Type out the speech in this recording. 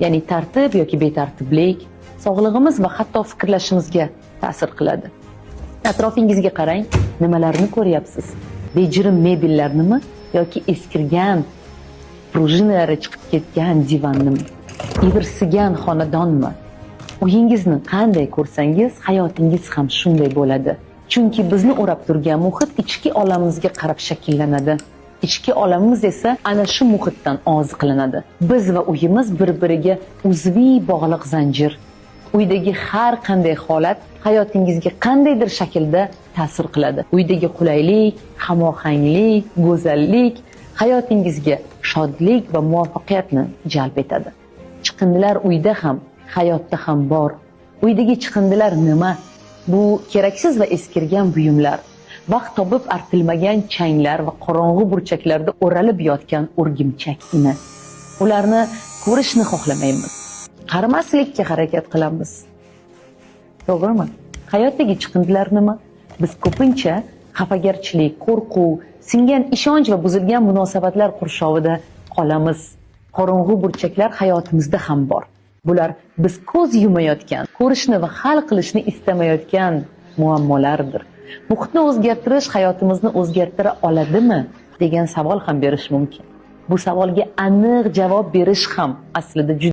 Ya'ni tartib yoki betartiblik sog'lig'imiz va hatto fikrlashimizga ta'sir qiladi. Atrofingizga qarang, nimalarni ko'ryapsiz? Bejirim mebellarnimi yoki eskirgan, prujinalari chiqib ketgan divannimi? Ivirsigan xonadonmi? Uyingizni qanday ko'rsangiz, hayotingiz ham shunday bo'ladi. Chunki bizni o'rab turgan muhit ichki olamimizga qarab shakllanadi. Ichki olamimiz esa ana shu muhitdan oziqlanadi. Biz va uyimiz bir-biriga uzviy bog'liq zanjir. Uydagi har qanday holat hayotingizga qandaydir shaklda ta'sir qiladi. Uydagi qulaylik, hamohanglik, go'zallik hayotingizga shodlik va muvaffaqiyatni jalb etadi. Chiqindilar uyda ham, hayotda ham bor. Uydagi chiqindilar nima? Bu keraksiz va eskirgan buyumlar, vaqt topib artilmagan changlar va qorong'u burchaklarda o'ralib yotgan o'rgimchak ini. Ularni ko'rishni xohlamaymiz. Qaramaslikka harakat qilamiz. To'g'rimi? Hayotdagi chiqindilar nima? Biz ko'pincha xafagarchilik, qo'rquv, singan ishonch va buzilgan munosabatlar qurshovida qolamiz. Qorong'u burchaklar hayotimizda ham bor. Bular biz ko'z yumayotgan, ko'rishni va hal qilishni istamayotgan muammolardir. Muhitni o'zgartirish hayotimizni o'zgartira oladimi degan savol ham berish mumkin. Bu savolga aniq javob berish ham aslida juda